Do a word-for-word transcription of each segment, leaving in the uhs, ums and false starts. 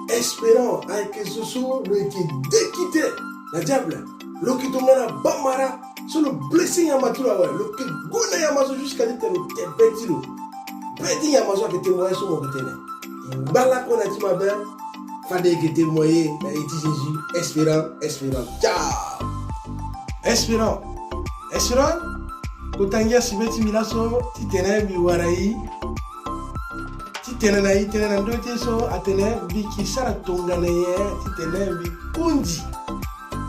Espérant ayeke zo so lo yeke dekite na diable, lo yeke tongana bamara so lo blessé nyama ti lo awe, lo yeke gue na nyama so jusqu'à ti tene lo te be ti lo. Be ti nyama so ayeke témoigné so mo yeke tene. E ngba lakue na ti mabe. Fade e yeke témoigné na ye ti Jésus. Espérant, espérant. Ciao. Espérant, espérant. Kota ngia si be ti mbi laso ti tene mbi wara e ti tene na e tënë na ndö ti ye so atene mbi yeke sara tongana nyen ti tene mbi hunzi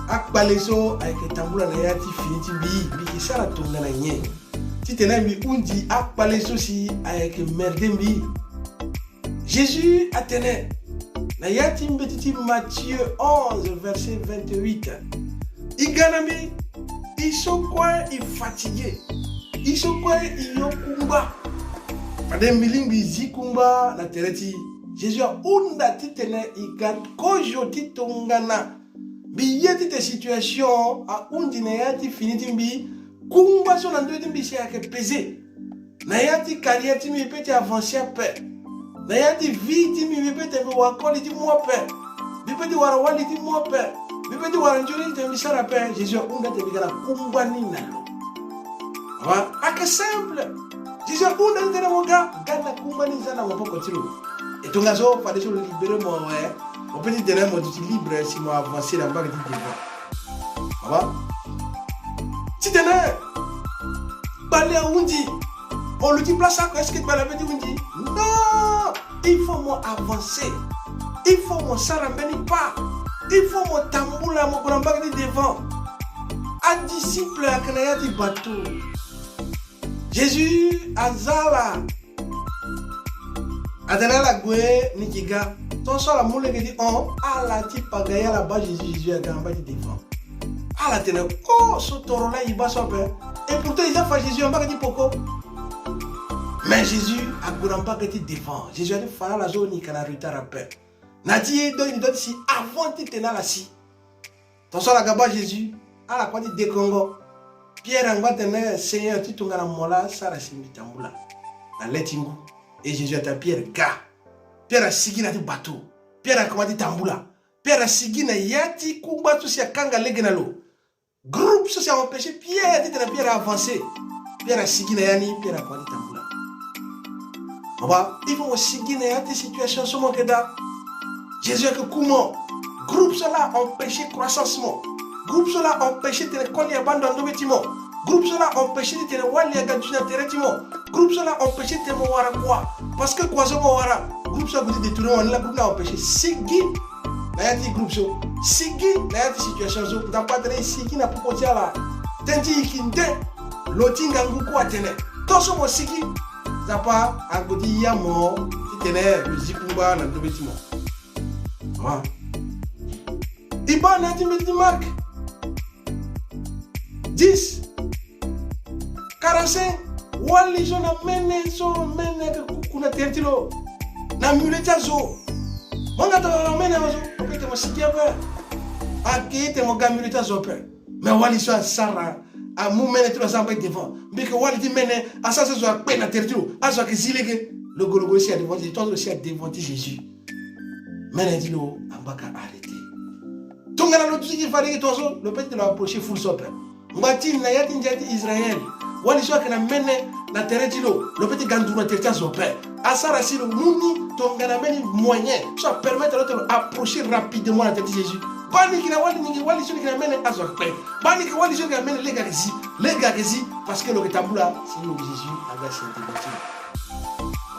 akpale so ayeke tambula na ya ti fini ti mbi. Mbi yeke sara tongana nyen ti tene mbi hunzi akpale so si ayeke merde mbi. Jésus atene na ya ti mbeti ti Matthieu onze, verset vingt-huit: E ga na mbi, e so kue e fatigué, e so kue e yo kungba. Fade mbi lingbi zi kungba na tere ti e. Jésus ahunda ti tene e ga kozo ti tongana mbi ye ti tene situation ahunzi na ya ti fini ti mbi. Kungba so na ndö ti mbi si ayeke pesé. Na ya ti carrière ti mbi, mbi peut ti avancé ape. Na ya ti vie ti mbi, mbi peut ti mbi wara koli ti mu ape. Mbi peut ti wara wali ti mu ape. Mbi peut ti wara nzoni ti tene mbi sara ape. Jésus ahunda ti tene mbi ga na kungba ni na lo. Awa, ayeke simple. Jésus ahunda ti tene mo ga, ga na kungba ni, za na maboko ti lo. E tongaso fadeso lo libéré mo awe, mo peut ti tene mo duti libre si mo avancé na mbage ti devant. Awa. Ti tene kpale ahunzi, o luti place oko, est-ce que kpale apeut ti hunzi? Non. Il faut mo avancé. Il faut mo sara mbeni pas. Il faut mo tambula, mo gue na mbage ti devant. Adisciple ayeke na ya ti bateau. Jésus aza ala. Atene ala gue, ni yeke ga. Tant so ala mu lege ti hon, ala ti pagaille, ala baa Jésus, Jésus aga na mbage ti devant. Ala tene: Oh, so toro laa e baa so ape. Et pourtant e za fa Jésus na mbage ti peko. Mais Jésus ague na mbage ti devant. Jésus ati fa na ala so ni yeke na retard ape. Na ti ye donc ni doit ti si avant ti tene ala si. Tant so ala ga baa Jésus, ala kua ti dekongo. Pierre angba tene: Seigneur, ti tongana mo laa, sara si mbi tambula na le ti ngu. Et Jésus atene Pierre ga. Pierre asigi na ti bateau. Pierre akoma ti tambula. Pierre asigi na ya ti kungba so si akanga lege na lo. Groupe so si a empêché Pierre ti tene Pierre avancé. Pierre asigi na ya ni, Pierre akoma ti tambula. Awa, il faut mo sigi na ya ti situation so mo yeke daa. Jésus ayeke ku mo. Groupe so laa empêché croissance mo. Groupe so laa empêché tene koli abaa ndo na ndobe ti mo. Groupe so laa empêché ti tene wali aga duti na tere ti mo. Groupe so laa empêché ti tene mo wara kua. Parce que kua so mo wara, groupe so ague ti détourné mo ni laa, groupe ni a empêché. Sigi na ya ti groupe so. Sigi na ya ti situation so. Nzapa atene e sigi na popo ti ala. Tënë ti e yeke nde. Lo ti ngangu kue atene. Tant so mo sigi, Nzapa ague ti ya mo ti tene lo zi kungba na ndobe ti mo. Awa. E baa na ya ti mbeti ti Marc dix, quarante-cinq, wali so na mene so mene ayeke kuku na tere ti lo na milieu ti azo. Mo yanga tongana na mene azo, mo peut ti tene mo sigi ape. Ayeke ti tene mo ga milieu ti azo ape. Mais wali so asara, amu mene ti lo asara mbage devant. Mbi yeke wali ti mene, asara so azo akpe na tere ti lo, azo ayeke zi lege. Logologo lo si adevant ti Jésus, tongaso lo si adevant ti Jésus. Mene ti lo angba ka arrêté. Tongana lo duti gi fade gi tongaso, lo peut ti lo approché foule so ape. Ngba ti na ya ti ndia ti Israël, wali so ayeke na mene na tere ti lo, lo peut ti ga nduru na tere ti azo ape. Asara si lo mu ni tongana mbeni moyen so apermettre lo ti lo approcher rapidement na tere ti Jésus. Baa ni yeke na wali, ni yeke wali so ni yeke na mene, azo akpe. Baa ni yeke wali so ni yeke na mene, lege ayeke zi. Lege ayeke zi parce que lo yeke tambula si lo Jésus aga si adevant ti lo.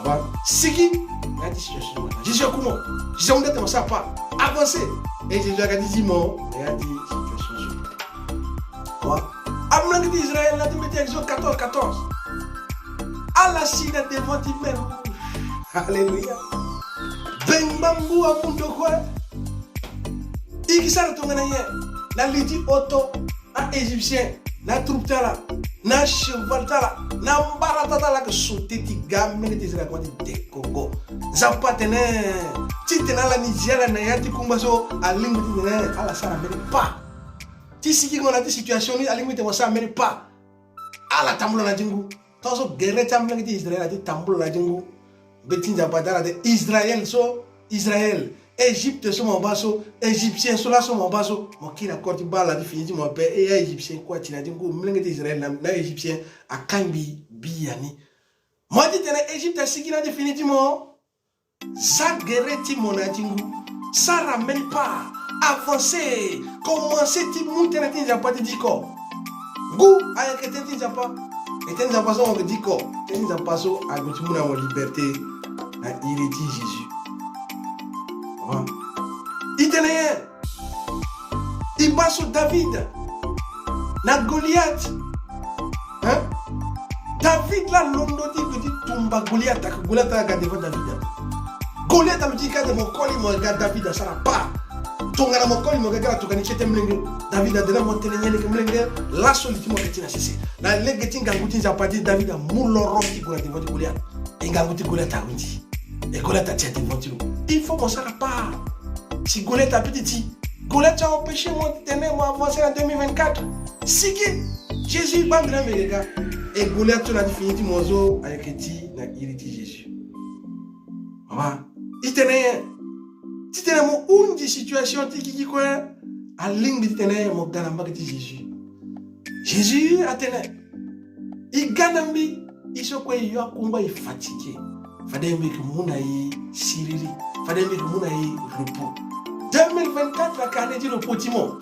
Awa, sigi na ya ti situation so. Jésus aku mo. Jésus ahunda ti mo sara pas, avancer. Et Jésus aga ti zi mo na ya ti situation so. Awa, amolenge ti Israël na ti mbeti Exode quatorze, quatorze. Ala si na devant ti mer Rouge. Alléluia. Bengba ngu amu ndo kue. E yeke sara tongana nyen? Na li ti oto, na Égyptien, na troupe ti ala, na cheval ti ala, na mbarata ti ala ayeke sauté ti ga, amolenge ti Israël akoma ti dekongo. Nzapa atene ti tene ala ni zi ala na ya ti kungba so, alingbi ti tene ala sara mbeni pas. Ti sigingo na ya ti situation ni, alingbi ti tene mo sara mbeni pas. Ala tambula na ti ngu. Tongaso gere ti amolenge ti Israël ati tambula na ti ngu. Mbeti ti Nzapa atene ala tene Israël so, Israël, Égypte so mo baa so, Égyptien so laso mo baa so, mo kiri na kor ti baa ala ti fini ti mo ape. E, a-Égyptien kue ati na ti ngu, molenge ti Israël na, na Égyptien akangbi biani. Mo ye ti tene Égypte asigi na ya ti fini ti mo. Za gere ti mo na ya ti ngu. Sara même pas. Avancer. Commencer ti mu tënë ti Nzapa ti diko. Ngu ayeke tënë ti Nzapa. E tënë ti Nzapa so mo yeke diko. Tënë ti Nzapa so ague ti mu na mo liberté na iri ti Jésus. Ah. I tene nyen? I baa so David na Goliath. Hein? David laa alondo ti gue ti tumba Goliath, ake Goliath aga devant David. Goliath aluti ka de mokoli mo aga David asara pas. Tongana mokoli mo aga gara tongana ni ti ete molenge. David ade na mo tene nyen leke molenge. Laso li ti mo ayeke ti na sese. Na lege ti ngangu ti Nzapa ti David amu loro ti gue na devant ti Goliath. E ngangu ti Goliath ahunzi. E Goliath atia devant ti lo. Il faut mo sara pas. Si Goliath apititi, Goliath ti a empêcher mo ti tene mo avancer na deux mille vingt-quatre. Sigi. Jésus baa mbi na mbi yeke ga. E Goliath so na ya ti fini ti mo so ayeke ti na iri ti Jésus. Mama, i tene nyen? Ti tene mo hunzi situation ti gigi kue, alingbi ti tene mo ga na mbage ti Jésus. Jésus atene, i ga na mbi, i so kue i yo akungba, i fatigué. Fade mbi yeke mu na i siriri. Fade mbi yeke mu na i repos. Deux mille vingt-quatre ayeke année ti repos ti mo.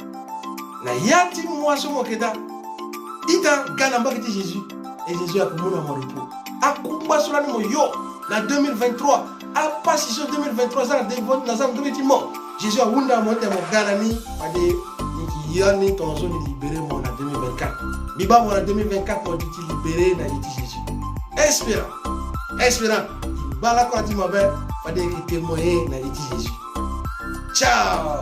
Na ya ti mois so mo yeke daa, ita ga na mbage ti Jésus. E Jésus ayeke mu na mo repos. Akungba so lani mo yo na deux mille vingt-trois. Apasi so deux mille vingt-trois aza na devant, na aza na ndö ti mo. Jésus ahunda mo ti tene mo ga na ni, fade ni yeke yo ni tongaso ni libéré mo na deux mille vingt-quatre. Mbi baa mo na deux mille vingt-quatre mo duti libéré na iri ti Jésus. Espérant. Espérant. Mbi baa lakue na ti mo ape, fade i yeke témoigner na iri ti Jésus. Ciao.